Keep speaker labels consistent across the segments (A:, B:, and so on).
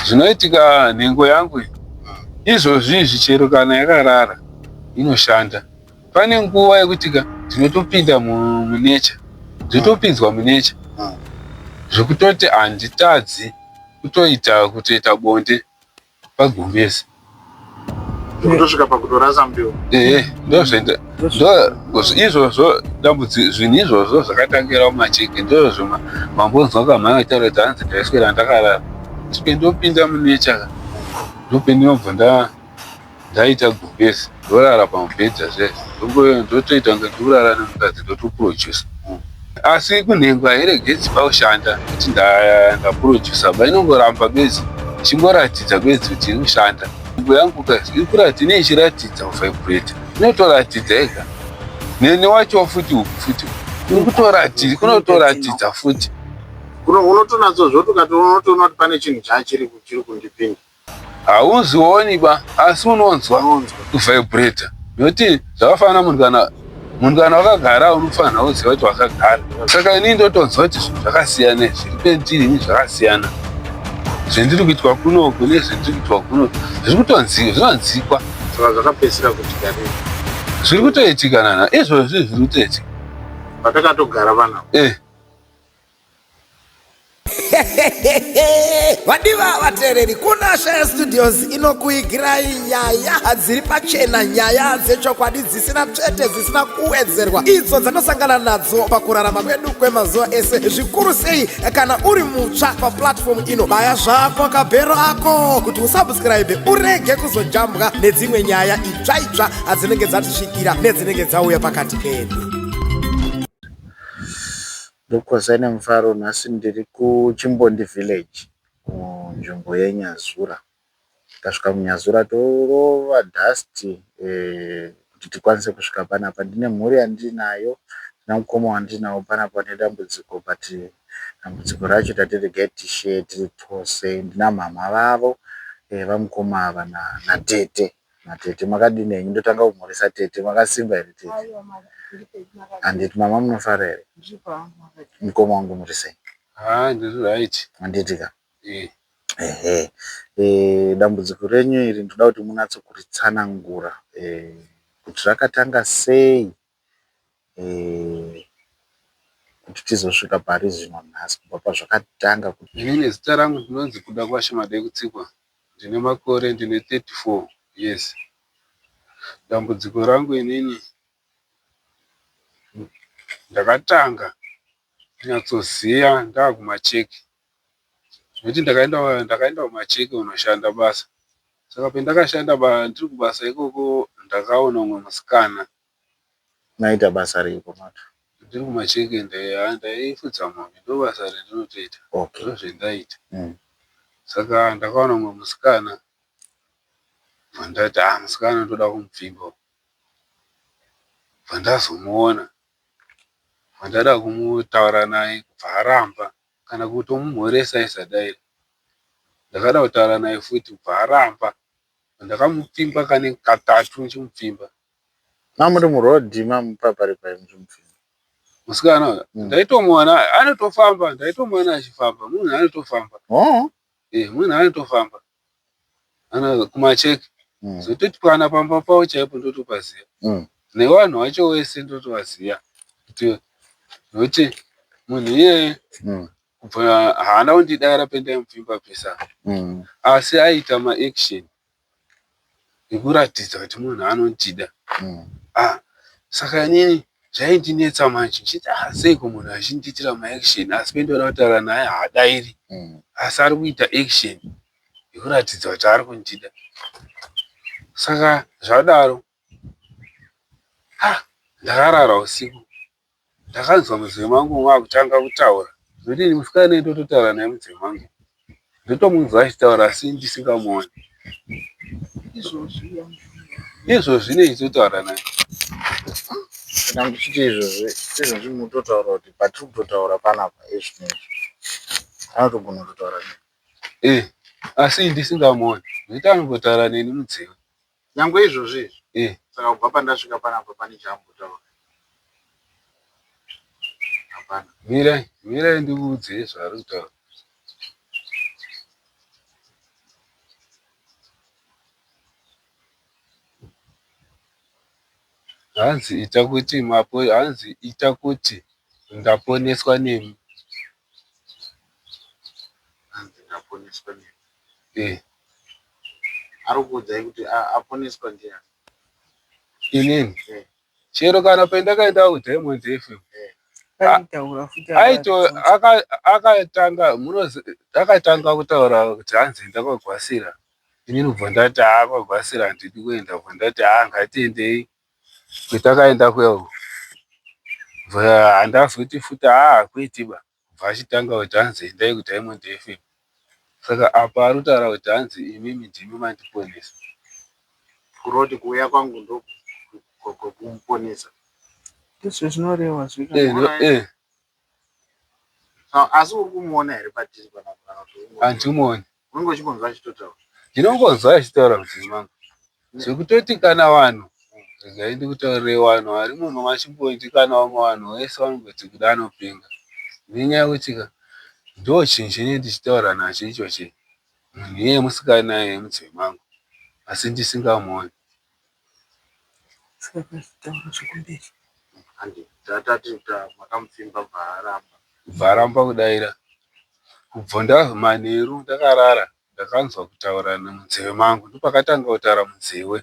A: Zvinoitika nhengo yangu iyi izvozvi izvi chero kana yakarara inoshanda. Pane nguva yekuti ka ndinotopinda munature, ndotopinzwa munature zvekutoti handitadzi kutoita kutoita bonde pagumbezi.
B: Kutosvika pakutorasa mbeu.
A: Ehe, ndozvenda ndo izvozvo dambudziko zvinhu izvozvo zvakatangira mumacheke ndozvo mambonzwa kamhanya kutaura kuti hanzi ndaiswera ndakarara. Svike ndopinda munature ndopindinobva nda ndaita gumbezi ndorara pamubhedha zve ndotoita kunge ndikurara nemukadzi ndotoproducer asi kunhengo hairegedzi pakushanda kuti ndaproducer ba inongoramba bedzi ichingoratidza bedzi kuti iri kushanda nhengo yangu iri kuratidza ine ichiratidza kuvibrate inotoratidza ega neni wacho futi uku futi iri kutoratidza kunotoratidza futi
B: unotonatsozvoti ukatoona kuti pane chinhu chachiri kundipinda
A: Hauzvioni ba asi unonzwa kuvibrator nokuti zvakafanana munhu kana munhu kana wakagara unofanira kuziva kuti wakagara saka inini ndotonzwa kuti zvinhu zvakasiyana zviri pendiri ini zvakasiyana zvendiri kuitwa kunoku nezvendiri kuitwa kunoku zviri kutonzika zvinonzikwa
B: saka zvakapedzisira kuitika rini
A: zviri kutoitika nana izvozvi zviri kutoitika
B: patakatogara vana
A: eh
C: Vadiva vateereri, kuna Shaya Studios inokuigirai nyaya dziri pachena, nyaya dzechokwadi dzisina tsvete, dzisina kuwedzerwa, idzo dzanosangana nadzo pakurarama kwedu kwemazuva ese, zvikuru sei kana uri mutsva paplatform ino. Baya zvako kabhero ako kuti usubscribe urege kuzojambwa nedzimwe nyaya itsva itsva dzinenge dzatisvikira nedzinenge dzauya pakati pedu.
B: Ndokwazai nemufaro nhasi ndiri kuChimbondi village kunzvimbo yeNyazura. Tikasvika muNyazura torova dust kuti tikwanise kusvika panapa. Ndine mhuri yandinayo ndina mukoma wandinawo panapa ane dambudziko but dambudziko racho tati regai tishare tiri tose. Ndina mhamha vavo vamukoma ava natete. Natete makadini henyu ndotanga kumhoresa tete makasimba here tete handiti mama munofara here mukoma wangu muri sei
A: haa ndiri right
B: handiti ka
A: eh.
B: Ehe e, dambudziko renyu iri ndoda kuti munatso kuritsanangura e, kuti rakatanga sei e, kuti tizosvika pari zvino nhasi kubva pazvakatanga
A: kuti Inini zita rangu ndinonzi Kudakwashe Madekutsikwa. Ndine makore ndine 34 years. Dambudziko rangu inini ndakatanga kunyatsoziva ndakumacheki nekuti ndakaenda ndakaenda kumacheki kunoshanda basa. Saka pandakashanda ndiri kubasa ikoko ndakaona umwe musikana.
B: Maita basa rei kwamati?
A: Ndiri kumacheke ndaifudza mombe ndobasa randinotoita
B: Okay.
A: ndozvendaiita.
B: Mm.
A: Saka ndakaona umwe musikana bva ndati ah musikana ndoda kumupfimba bva ndazomuona bva ndada kumutaura naye kubva aramba kana kutomumhoresa aisadaira. Ndakada kutaura naye futi kubva aramba Ndakamupfimba kane katatu ndichimupfimba.
B: Mamuri muroad mamupa pari pai muchimupfimba?
A: Musikana uyu ndaitomuona anotofamba ndaitomuona achifamba munhu anotofamba.
B: Oh.
A: Eh munhu anotofamba. Ana kumacheki. Zvototi kana pamba pavo chaipo ndotopaziva. Nevanhu vacho wese ndotovaziva. Kuti nokuti munhu iyeye Kubva haana kundidaira pendaimupfimba pese apa
B: mm.
A: asi aiita maaction ekuratidza kuti munhu anondida
B: mm.
A: ah, saka inini zvaindinetsa manje ndichiti ah, seiko munhu achindiitira maaction asi pendoda kutaura naye haadairi
B: mm.
A: asi ari kuita action yekuratidza kuti ari kundida saka zvadaro ah, ndakarara usiku Ndakanzwa mudzimai mangu makutanga kutaura zvekuti ini musikana ndototaura naye mudzimai mangu ndotomunzwa achitaura asi ndisingamuoni. Izvozvi nei totaura naye.
B: Kana muchiti izvozvi izvozvi mutotaura kuti patiri kutotaura panapa izvinezvi anotogona kutotaura nemi.
A: Eh, asi ndisingamuoni nekuti anombotaura neni mudzimai.
B: Nyangwe izvozvi izvi.
A: Eh.
B: Saka kubva pandasvika panapa pane chaambotaura. Hapana.
A: Mirai, mirai ndikuudzei zvaari kutaura. Hanzi ita kuti mapo hanzi ita kuti ndaponeswa nemi.
B: Hanzi ndaponeswa nemi.
A: Eh.
B: Ari kuudzai kuti aponeswa ndiani?
A: Inini.
B: Eh.
A: Chero kana pendakaenda kuDiamond FM.
B: Eh.
D: Aitaura futi
A: Aito akatanga munozi akatanga kutaura kuti hanzi enda kwaGwasira. Inini kubva ndati haa kwaGwasira handidi kuenda kubva ndati haa ngatiendei kwetakaenda kuya uku. Bva handazoti futi haa hakuiti ba. Bva achitanga kuti hanzi endai kuDiamond FM. Saka apa ari kutaura kuti hanzi imimi ndimi mandiponesa.
B: Kureva kuti kuuya kwangu ndokumuponesa.
D: Ndizvo zvinorehwa zve.
A: Eh, eh.
B: Asi uri kumuona here patiri panapa kana kuti
A: Handimuoni.
B: Unenge uchingonzwa achitotaura.
A: Ndinongonzwa achitaura mudzimai mangu. Zvekutoti kana vanhu regai ndikutaurire vanhu vari muno machimbonzi kana vamwe vanhu vese vanongoti kuda anopenga. Nenyaya yekuti ka ndochinhu chinenge ndichitaura nacho ichochi. Munhu iyeye musikana iyeye mudzimai mangu asi ndisingamuoni.
D: Saka taura zvekumberi.
B: Handi tatati makamupfimba bvaaramba.
A: Bvaaramba kudaira. Kubva nda manheru ndakarara ndakanzwa kutaura munzeve mangu ndopakatanga kutaura munzeve.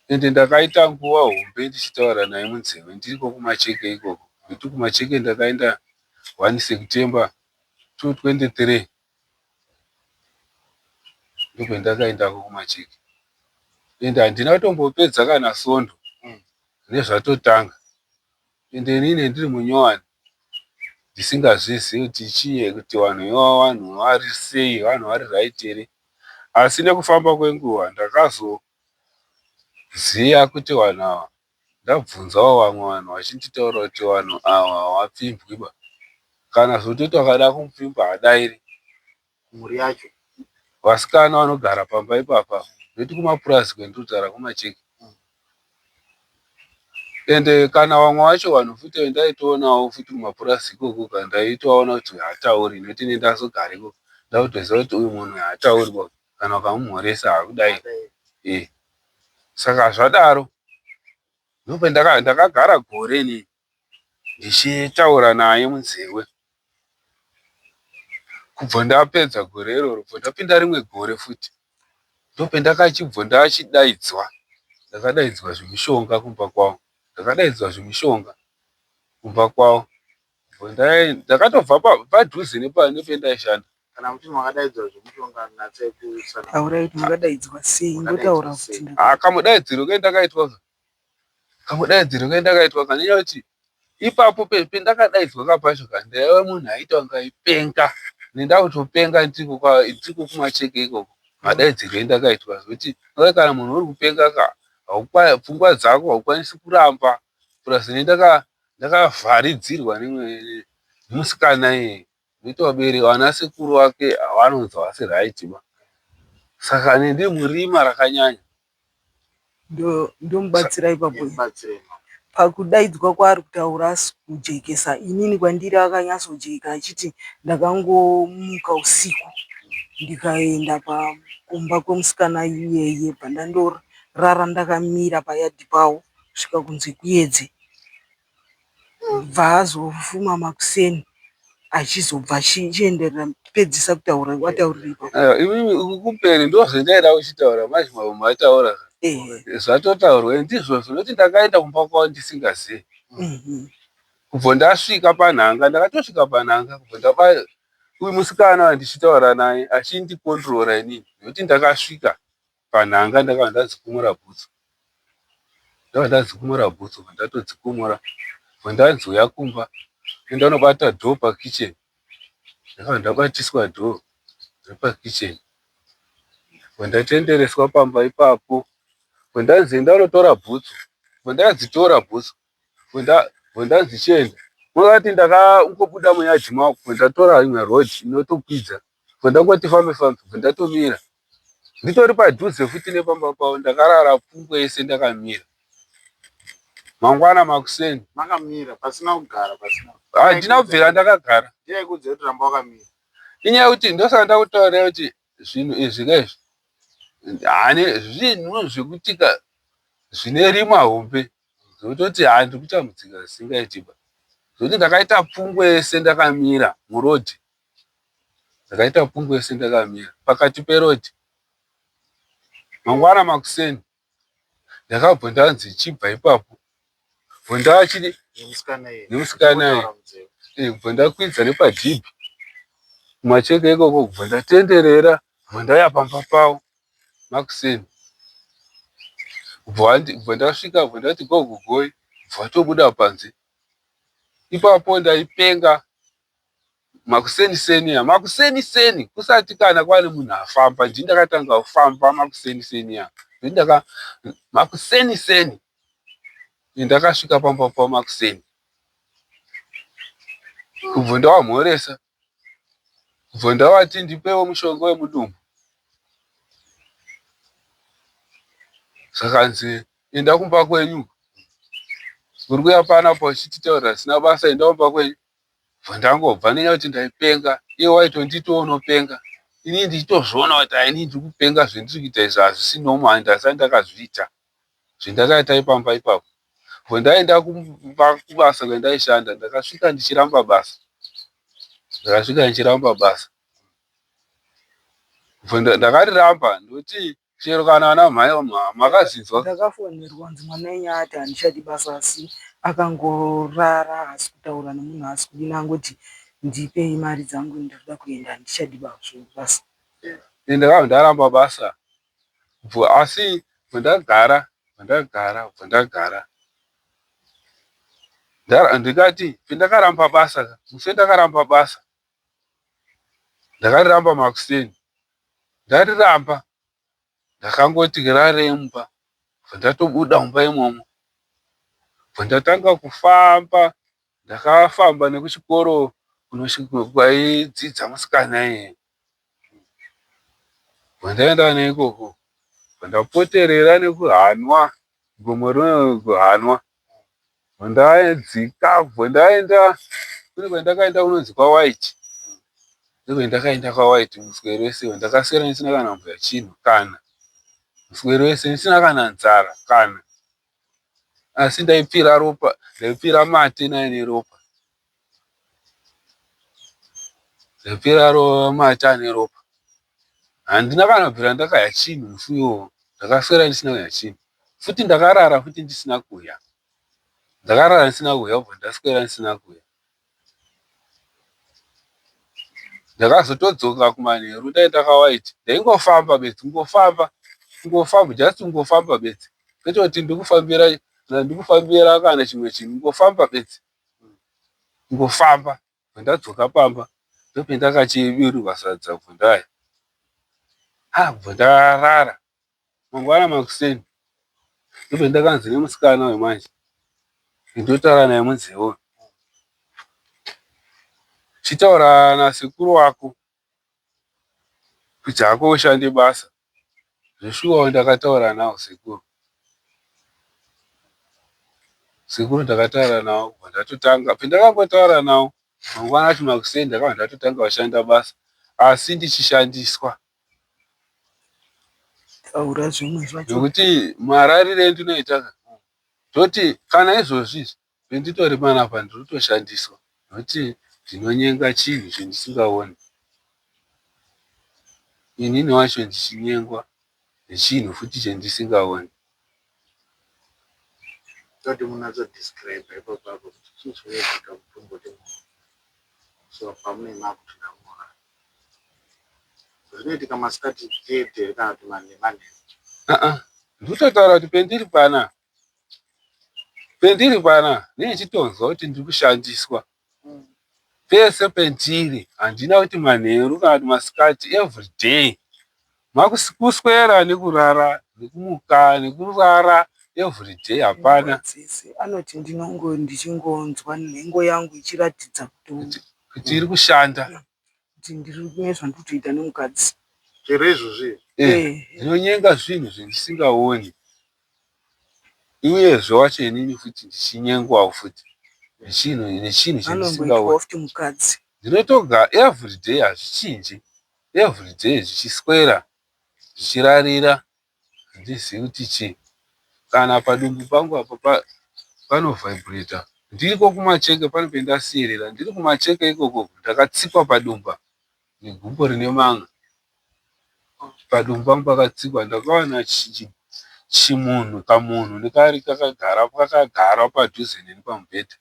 A: Ende ndakaita nguva hombe ndichitaura naye munzeve ndiriko kumacheke ikoko. Nekuti kumacheke ndakaenda 1 September 2023 ndopendakaendako kumacheke. Ende handina kutombopedza kana svondo nezvatotanga. Ende inini ndiri munyowani ndisingazvizivi kuti chii kuti vanhu ivava vanhu vari sei vanhu vari right here. Asi nekufamba kwenguva ndakazoziva kuti vanhu ava Ndabvunzawo vamwe vanhu vachinditaurira kuti vanhu ava havapfimbwi ba. Kana zvototi vakada kumupfimba haadairi.
B: Mhuri yacho.
A: Vasikana vanogara pamba ipapa nekuti kumapurazi kwendiri kutaura kumacheke. Ende kana vamwe vacho vanhu futi ndaitoonawo futi kumapurazi ikoko ka ndaitovaona kuti haatauri nekuti ini ndazogara ikoko ndakutoziva kuti uyu munhu haatauri ba kana ukamumhoresa haakudai. Eh. Saka zvadaro ndakagara gore ini ndichitaura naye munzeve. Kubva ndapedza gore iroro kubva ndapinda rimwe gore futi ndopendakachibva ndachidaidzwa. Ndakadaidzwa zvemishonga kumba kwavo. Ndakadaidzwa zvemishonga kumba kwavo. Ndakatobva padhuze nependaishanda.
B: Kana muchiti makadaidzwa zvemushonga natsai kutsanangura.
D: Taurai kuti makadaidzwa sei ngotaura kuti
A: Ah, kamudaidziro kendakaitwa ka kamudaidziro kendakaitwa ka nenyaya yekuti ipapo pendakadaidzwa ka pacho ka ndaiva munhu aiita kunge aipenga nendakutopenga ndiko kumacheke ikoko madaidzirwo endakaitwa zvekuti kana munhu uri kupenga ka pfungwa dzako haukwanisi kuramba plus ndakavharidzirwa nemusikana iyeye nekuti vabereki vana sekuru vake vanonzi havasi right ba saka ndiri murima rakanyanya.
D: Ndomubatsira ipapo pakudaidzwa kwaari kutaura asi kujekesa inini kwandiri akanyatsojeka achiti ndakangomuka usiku ndikaenda kumba kwemusikana iyeye bva ndandorara ndakamira payadhi pavo kusvika kunze kuyedze. Bva azofuma makuseni achizobva achienderera pedzisa kutaura wataurira ipapo.
A: Imimi uku kumberi ndozvendaida kuchitaura manje mataura zvatotaurwa ndizvo zvinoti ndakaenda kumba kwavo ndisingazivi kubva ndasvika panhanga ndakatosvika panhanga kubva ndaba uyu musikana wandichitaura naye achindikontrora inini nekuti ndakasvika Panhanga ndakabva ndadzikumura bhutsu. Ndakabva ndadzikumura bhutsu bva ndatodzikumura bva ndanzi huya kumba enda unobata door pakitchen. Ndakabva ndabatiswa door repakitchen bva ndatendereswa pamba ipapo bva ndanzi enda unotora bhutsu bva ndadzitora bhutsu bva ndanzi chienda. Makati ndakangobuda muyadhi mavo bva ndatora imwe road inotokwidza bva ndangoti fambe fambe bva ndatomira. Nditori padhuze futi nepamba pavo ndakarara pfungwa yese ndakamira. Mangwana makuseni.
B: Makamira pasina kugara pasina.
A: Handina kubvira ndakagara.
B: Ndiye aikuudza kuti ramba wakamira.
A: Inyaya yekuti ndosaka ndakutaurira kuti zvinhu izvi ka izvi hane zvinhu zvekuti ka zvine rima hombe zvototi haa ndiri kutambudzika zvisingaiti ba. Zvekuti ndakaita pfungwa yese ndakamira muroad, ndakaita pfungwa yese ndakamira pakati peroad. Mangwana makuseni ndakabva ndanzi chibva ipapo bva ndachidi nemusikana iye bva ndakwidza nepadhibhi kumacheke ikoko bva ndatenderera bva ndauya pamba pavo makuseni bva ndasvika bva ndati gogogoi bva vatobuda panze ipapo ndaipenga makuseni seni ya makuseni seni kusati kana kwane munhu afamba ndini ndakatanga kufamba makuseni seni ya ndini ndaka makuseni seni ndakasvika pamba pa makuseni kubva ndawamhoresa kubva ndawati ndipewo mushonga wemudumbu zvakanzi enda kumba kwenyu uri kuya panapa uchititaurira zvisina basa enda kumba kwenyu Bva ndangobva nenyaya yekuti ndaipenga iye waitonditiwo unopenga inini ndichitozviona kuti haa inini ndiri kupenga zvendiri kuita izvi hazvisi normal and handisati ndakazviita zvendakaita ipamba ipapo. Bva ndaenda kumba kubasa kwandaishanda ndakasvika ndichiramba basa ndakasvika ndichiramba basa bva ndakariramba ndokuti Chero kana ana mhai makazvinzwa.
D: Ndakafonerwa kunzi mwana wenyu ati handichadi basa asi akangorara haasi kutaura nemunhu haasi kudini angoti ndipei mari dzangu ndirikuda kuenda handichadi basa.
A: Ini ndakabva ndaramba basa asi bva ndagara bva ndagara bva ndagara ndikati pendakaramba basa musi wendakaramba basa Ndakariramba makuseni ndariramba ndakangoti rarei mumba bva ndatobuda mumba imomo bva ndatanga kufamba ndakafamba nekuchikoro kwaidzidza musikana iyeye bva ndaenda neikoko bva ndapoterera nekuhanwa gomo rinohanwa Ndaidzika ndaenda kune kwandakaenda kunonzi kwaWhite ndokwandakaenda kwaWhite muswero wese ndakaswera ndisina kana kumboya chinhu kana muswero wese ndisina kana nzara kana asi ndaipfira ropa ndaipfira mate naine ropa ndaipfira mate ane ropa handina kana kubvira ndakaya chinhu musi iwowo ndakaswera ndisina kuya chinhu futi ndakarara futi ndisina kuya Ndakarara ndisina kudya kubva ndaswera ndisina kudya. Ndakazotodzoka kumanheru ndaenda kawaiti ndaingofamba bedzi kungofamba kungofamba just kungofamba bedzi kwete kuti ndikufambira ndikufambira kana chimwe chinhu kungofamba bedzi kungofamba bva ndadzoka pamba ndopendakachibirirwa sadza bva ndaya ha bva ndarara Mangwana makuseni ndobva ndakanzi nemusikana uyu manje ndotaura naye munzeve uyu chitaura nasekuru wako kuti hako ushande basa zveshuwawo ndakataura nawo sekuru sekuru ndakataura nawo kubva ndatotanga pendakangotaura nawo mangwana acho makuseni ndakabva ndatotanga kushanda basa asi ndichishandiswa
D: Taura zvimwe zvacho.
A: Nekuti mararire endinoita ka toti kana izvozvi izvi penditori panapa ndiri kutoshandiswa nekuti ndinonyenga chinhu chendisingaoni. Inini wacho ndichinyengwa nechinhu futi chendisingaoni.
B: Toti munatso describe ipapo apo kuti chii chinoitika mupfungwa dzemunhu so pamunenge makuti ndamora Zvinoitika masikati chete here kana kuti manheru?
A: Aa, ndikutotaura kuti pendiri pana pendiri pana ndinenge ndichitonzwa kuti ndiri kushandiswa pese pendiri handina kuti manheru kana kuti masikati everyday kuswera nekurara nekumuka nekurara everyday hapana
D: Dzese anoti ndinongo ndichingonzwa nhengo yangu ichiratidza kuti
A: kuti iri kushanda
D: kuti ndiri nezvandiri kutoita nemukadzi.
B: Chero izvozvi
A: Eh,
D: Eh.
A: ndinonyenga zvinhu zvendisingaoni uyezve wacho inini futi ndichinyengwawo futi nechinhu nechinhu
D: Anongoitwa
A: chendisingaoni
D: futi mukadzi.
A: ndinotoga everyday hazvichinji everyday zvichiswera zvichirarira handizivi kuti chii. Kana padumbu pangu apa panovhaibhureta. Ndiriko kumacheke pane pendasiyerera. Ndiri kumacheke ikoko ndakatsikwa padumbu apa negumbo rine man'a. Padumbu pangu pakatsikwa ndakawana chimunhu kamunhu nekari kakagara kakagara padhuze neni pamubhedha.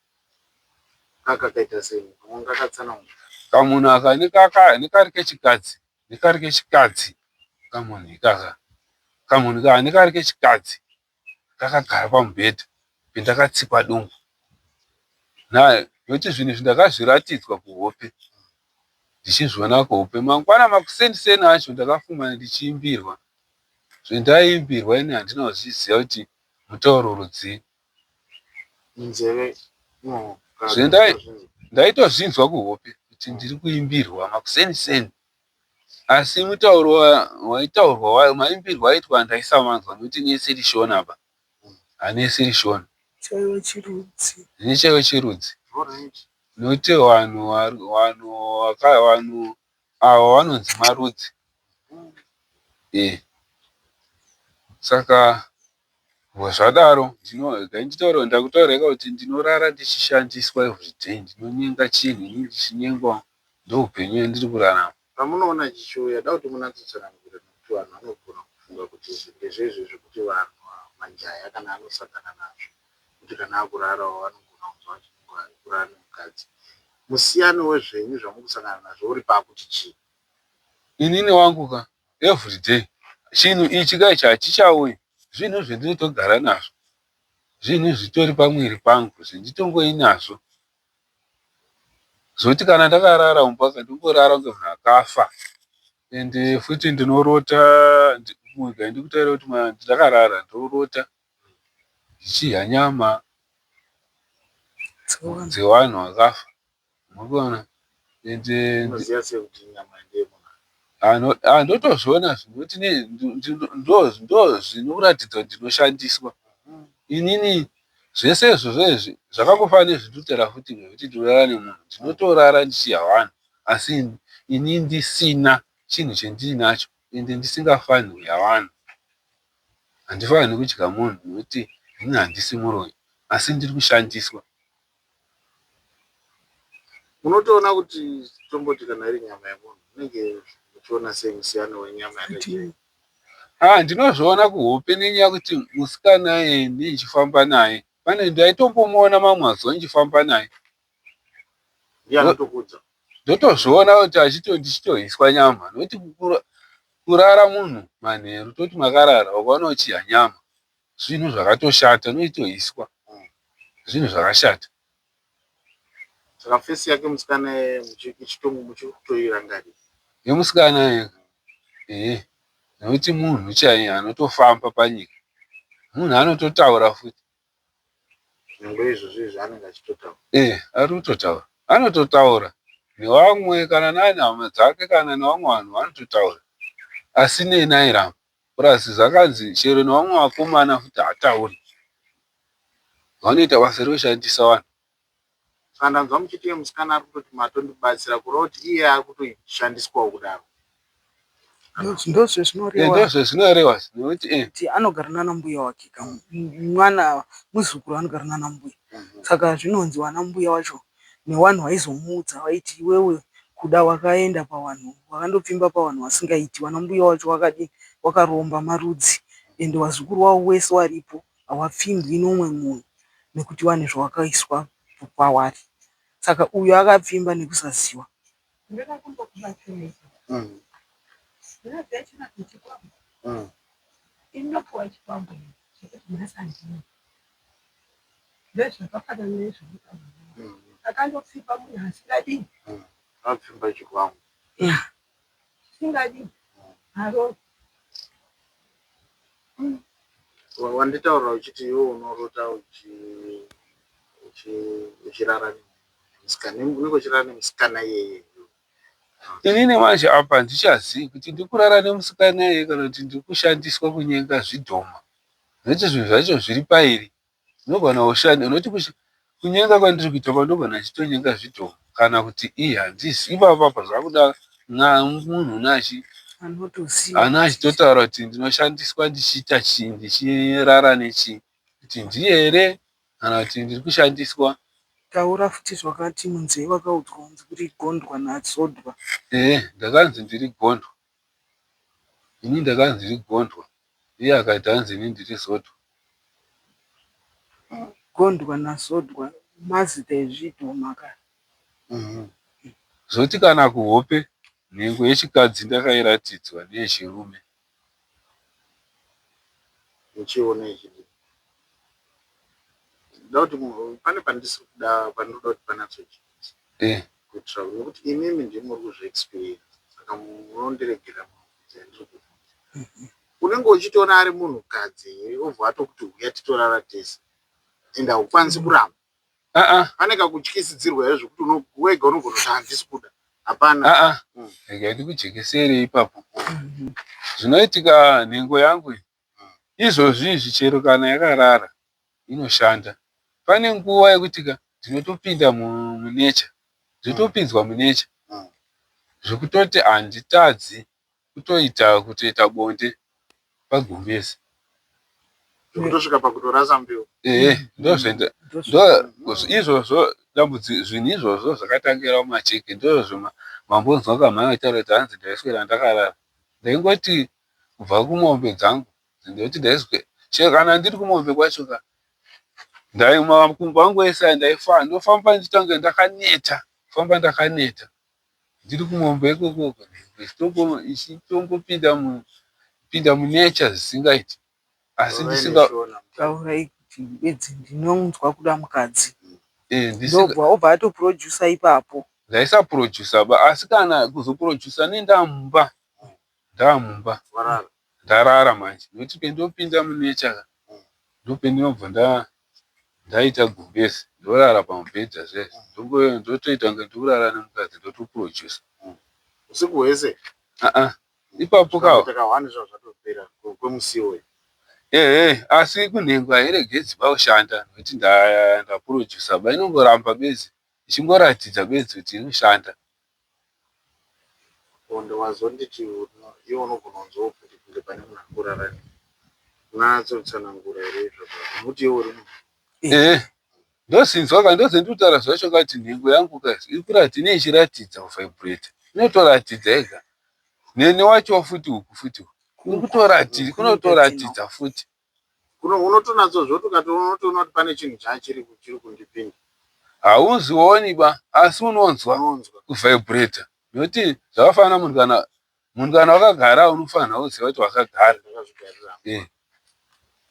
B: Kakakaita sei? Ungakatsanangura.
A: Kamunhu aka nekari kechikadzi nekari kechikadzi kamunhu ikaka. Kamunhu aka nekari kechikadzi kakagara pamubhedha pendakatsikwa dumbu. Nekuti zvinhu izvi ndakazviratidzwa kuhope ndichizviona kuhope. Mangwana makuseni seni acho ndakafuma ndichiimbirwa. Zvendaiimbirwa ini handina kuzviziva kuti mutauro rudzii.
B: Munzeve
A: Ndaitozvinzwa kuhope kuti ndiri kuimbirwa makuseni seni. Asi mutauro waitaurwa maimbirwo aitwa ndaisamanzwa nekuti inenge isiri shona ba. Ane isiri shona.
D: Chaive chirudzi.
A: Ini chaive chirudzi. Nekuti vanhu vanhu vanhu ava vanonzi marudzi. Eh. Saka Zvadaro regai nditaure ndakutaurirai kuti ndinorara ndichishandiswa everyday ndinonyenga chinhu inini ndichinyengwa ndoupenyu hwandiri kurarama.
B: Pamunoona chichiuya da kuti munatsotsanangura nekuti vanhu vanogona kufunga kuti izvi ndezvezve zvekuti vanhu majaya kana anosangana nazvo kuti kana akurarawo vanogona kunzwa vachinge kurara nemukadzi. Musiyano wezvenyu zvamukusangana nazvo uri pakuti chii?
A: Inini wangu ka everyday chinhu ichi ka ichi hachichauyi zvinhu zvendinotogara nazvo zvinhu zvitori pamwiri pangu zvenditongoinazvo zvekuti kana ndakarara mumba ka ndongorara kunge munhu akafa ende futi ndinorota regai ndikutaurire kuti ndakarara ndorota ndichidya nyama dzevanhu vakafa. Murikuona? Ende
B: Unoziva sei kuti nyama ndeyemunhu?
A: Ah, ndotozviona zvinokuti ndo zvinoratidza kuti ndinoshandiswa. Inini zvese izvozvo izvi zvakangofanana nezvindikutaura futi zvekuti ndinorara nemunhu. Ndinotorara ndichiha vanhu asi ini ndisina chinhu chendiinacho ende ndisingafanirwi kudya vanhu. Handifanirwi kudya munhu nekuti inini handisi muroyi asi ndiri kushandiswa.
B: Munotoona kuti tomboti kana iri nyama yemunhu munenge muchiona sei musiyano wenyama yakachena?
A: Ah, ndinozviona kuhope nenyaya yekuti musikana iye ndichifamba naye pane ndaitombomuona mamwe mazuva ndichifamba naye.
B: Ndiye anotokuudza?
A: Ndotozviona kuti achito ndichitohiswa nyama nekuti kurara munhu manheru toti makarara ukaona uchiha nyama Zvinhu zvakatoshata unoitoiswa zvinhu zvakashata.
B: Saka face yake musikana iyeye muchikutoirangarira?
A: Yemusikana iyeye ehe nekuti munhu chaiye anotofamba panyika munhu anototaura futi.
B: Nyangwe izvozvo izvi anenge achitotaura.
A: Eh ari kutotaura anototaura nevamwe kana nani hama dzake kana nevamwe vanhu vanototaura asi neni airamba. Plus zvakanzi chero nevamwe vakomana futi haatauri. Vanoita basa rekushandisa vanhu.
B: Saka ndanzwa muchiti iye musikana ari kutoti matondibatsira kureva kuti iye ari kutoshandiswawo kudaro.
D: Ndozvezvinoreva.
A: Ndozvezvinoreva nekuti eh.
D: Kuti anogara nana mbuya wake ka mwana muzukuru anogara nana mbuya. Saka zvinonzi vana mbuya wacho newanhu waizomuudza waiti iwewe kuda wakaenda pawanhu wakandopfimba pawanhu wasingaiti wana mbuya wacho wakadii wakaromba marudzi ende wazukuru wawo wese waripo hawapfimbwi neumwe munhu nekuti wane zvawakaiswa pawari saka uyu akapfimba nekusaziwa.
E: Ndoda kumbokubatsirai. Ndinoziva chinonzi chikwambo. Ini ndopuwa chikwambo chekuti nhasi handina. Ndozvakafanana nezvamutaura. Akandotsipa munhu asingadii.
B: Akapfimba chikwambo.
E: Ya. Asingadii. Harovi.
B: Wanditaurira uchiti iwe unorota uchirara nemusikana. Unenge uchirara nemusikana iyeye.
A: Inini manje apa handichazivi kuti ndikurara nemusikana iyeye kana kuti ndirikushandiswa kunyenga zvidhoma. Nekuti zvinhu zvacho zviri pairi. Ndinogona kushanda nekuti kunyenga kwandiri kuita apa ndinogona ndichitonyenga zvidhoma kana kuti ii handizivi. Ipapa apa zvakuda munhu ane achitotaura kuti ndinoshandiswa ndichiita chii ndichirara nechii. Kuti ndiye here kana kuti ndiri kushandiswa.
D: Taura futi zvakati munzeve wakaudzwa kunzi uri gondwa naZodwa.
A: Ehe ndakanzi ndiri gondwa. Ini ndakanzi ndiri gondwa iye akati hanzi ini ndiri Zodwa.
D: Gondwa naZodwa mazita ezvidhoma ka.
A: Zvoti kana kuhope nhengo yechikadzi ndakairatidzwa neyechirume.
B: Muchiona ichidii? Ndoda kuti pane pandisiri kuda pandinoda kuti panatsochiti
A: Eh.
B: kuitira nekuti imimi ndimi muri kuzviexperience saka munondiregera mabvunzo andiri kubvunza. Unenge uchitoona ari munhukadzi here obva atokuti huya titorara tese and haukwanisi kuramba.
A: Ah ah.
B: Pane kakutyisidzirwa here zvekuti wega unogona kuti handisi kuda hapana.
A: Ah ah. Regai ndikujekesere ipapo. Zvinoitika nhengo yangu iyi izvozvi izvi chero kana yakarara inoshanda. Pane nguva yekuti ka ndinotopinda munature ndotopinzwa munature zvekutoti handitadzi kutoita kutoita bonde pagumbezi.
B: Zvekutosvika pakutorasa mbeu.
A: Ehe ndozvenda ndo izvozvo dambudziko zvinhu izvozvo zvakatangira mumacheke ndozvo mambonzwa kamhai vachitaura kuti hanzi ndaiswera ndakarara. Ndaingoti kubva kumombe dzangu ndoti ndaiswe chero kana ndiri kumombe kwacho ka makumbo angu ese aya ndaifamba ndofamba ndichiita ndakaneta kufamba ndakaneta. Ndiri kumombe ikoko ichitongopinda pinda munature zvisingaiti asi ndisinga
D: Taurai kuti bedzi ndinonzwa kuda mukadzi ndobva obva atoproducer ipapo.
A: Ndaisaproducer ba asi kana kuzoproducer nendamumba ndamumba ndarara manje nekuti pendopinda munature ka ndopendinobva ndaita gumbezi ndorara pamubhedha zviya ndotoita kunge ndikurara nemukadzi ndotoproducer.
B: Usiku hwese?
A: Aa ipapo ka
B: zvatopera kwemusi iwoyo.
A: Ehe asi kunhengo hairegedzi ba kushanda nekuti ndaproducer ba inongoramba bedzi ichingoratidza bedzi kuti iri kushanda.
B: Bonde wazonditi iwe unogona kunzwawo futi kunge pane munhu ari kurara newe. Unonyatsotsanangura here izvozvo nokuti iwe uri munhu.
A: Ehe ndozinzwa ka ndozendikutaura zvacho ka kuti nhengo yangu ka iri kuratidza inenge ichiratidza kuvibrate inotoratidza yega neni wacho futi uku futi uku kunotoratidza futi.
B: Unotonatsozvoti ukatoona kuti pane chinhu chachiri chiri kundipinda.
A: Hauzvioni ba asi unonzwa kuvibrator nekuti zvakafanana munhu kana munhu kana wakagara unofanira kuziva kuti wakagara. Eh.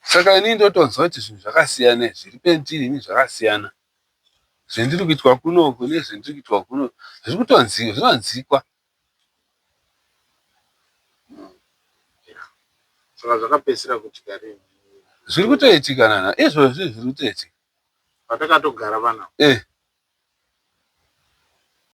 A: Saka ini ndotonzwa kuti zvinhu zvakasiyana zviri pendiri ini zvakasiyana. Zvendiri kuitwa kunoku nezvendiri kuitwa kuno zviri kutonzi zvinonzikwa.
B: Saka zvakapedzisira kuitika rini?
A: Zviri kutoitika nana izvozvi zviri kutoitika.
B: Patakatogara panapa.
A: Eh.